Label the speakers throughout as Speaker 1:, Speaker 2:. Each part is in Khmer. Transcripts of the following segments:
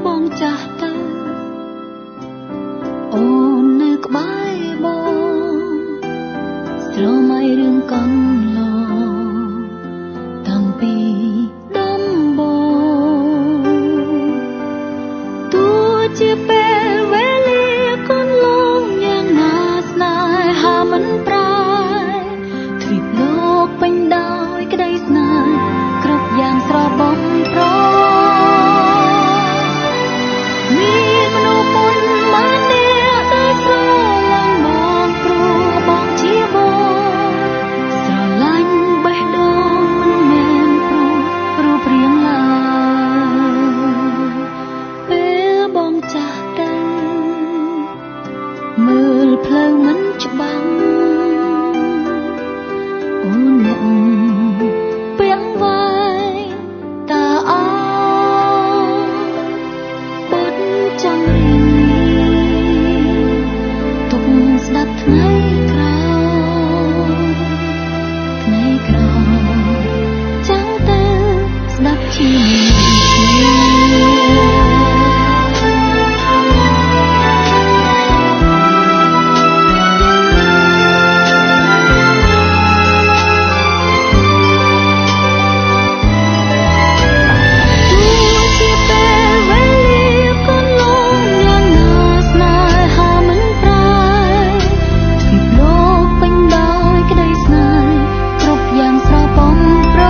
Speaker 1: បងចាស់ទៅអូននៅក្បែរបងស្រមៃរឿងកន្លងតាំងពីដំបូងទោះជាពេលវេលាកន្លងយ៉ាងណាស្នេហាមិនប្រែទ្វីបលោកពេញដោយក្តីស្នេហ៍គ្រប់យ៉ាងស្របំប្រមានមនុស្សប៉ុន្មាននាក់ដែលស្រឡាញ់បងព្រោះបងជាបងស្រឡាញ់បេះដូងមិនមែនព្រោះរូបរាងឡើយពេលបងចាស់ទៅមើលផ្លូវមិនច្បាស់អូនអ្នកពាក់វាយតាអបត់ចង់រៀងទុកស្ដាប់ថ្ងៃក្រោយថ្ងៃក្រោយចាំងទៅស្ដាប់ជាមួយគ្នាទោះជាពេលវេលាកន្លងយ៉ាងណាស្នេហាមិនប្រែទ្វីបលោកពេញដោយក្តីស្នេហ៍គ្រប់យ៉ាងស្របំប្រ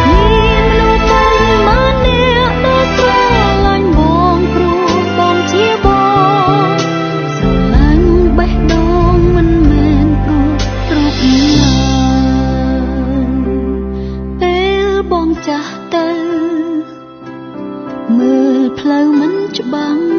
Speaker 1: មានមនុស្សប៉ុន្មាននាក់ដែលស្រឡាញ់បងព្រោះបងជាបងស្រឡាញ់បេះដូងមិនមែនព្រោះរូបរាងឡើយពេលបងចាស់ទៅមើលផ្លូវមិនច្បាស់